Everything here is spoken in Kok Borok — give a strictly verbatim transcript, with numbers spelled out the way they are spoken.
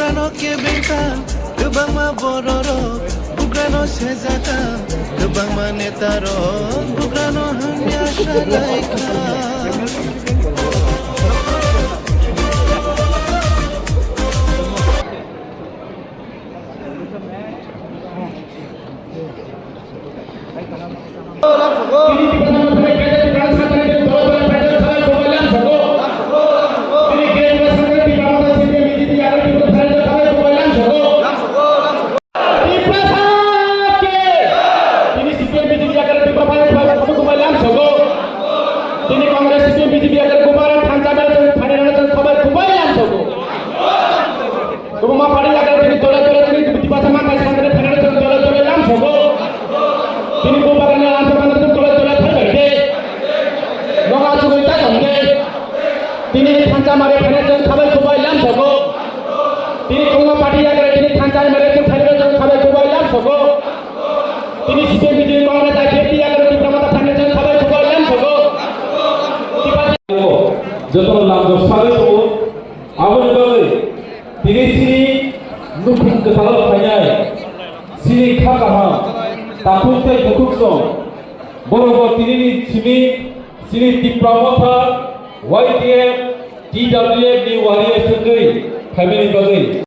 Ano kebengkha, kwbangma bororok bugrano sejakha, kwbangma netarok bugrano hamya salaikha. Tini Congress C P M B J P agar gubara thansa dal jeng thani rana jeng sabai kubai lam sogo. Kwbangma party agar tini dole dole tini Tiprasa mangkai sangre thani rana jeng dole dole lam sogo. Tini gubara ni lam sogo tini dole dole thai bai de. Nonga chugui ta jong de. Tini thansa mare thani jeng sabai kubai lam sogo. Tini kwbangma party agar tini thansa mare jeng thani rana jeng sabai kubai lam sogo. Tini C P M B J P Congress I P F T agar Tipra Motha thani jeng sabai kubai lam sogo. Jotono namjok sagwi tongo. Aboni bagwi tini chini nukhung kwthalo phainai, chini kha kaham, takhuk tei bukhuk song, borokbo tinini simi chini Tipra Motha, Y T F, T W F ni wari aswngwi phaimani bagwi.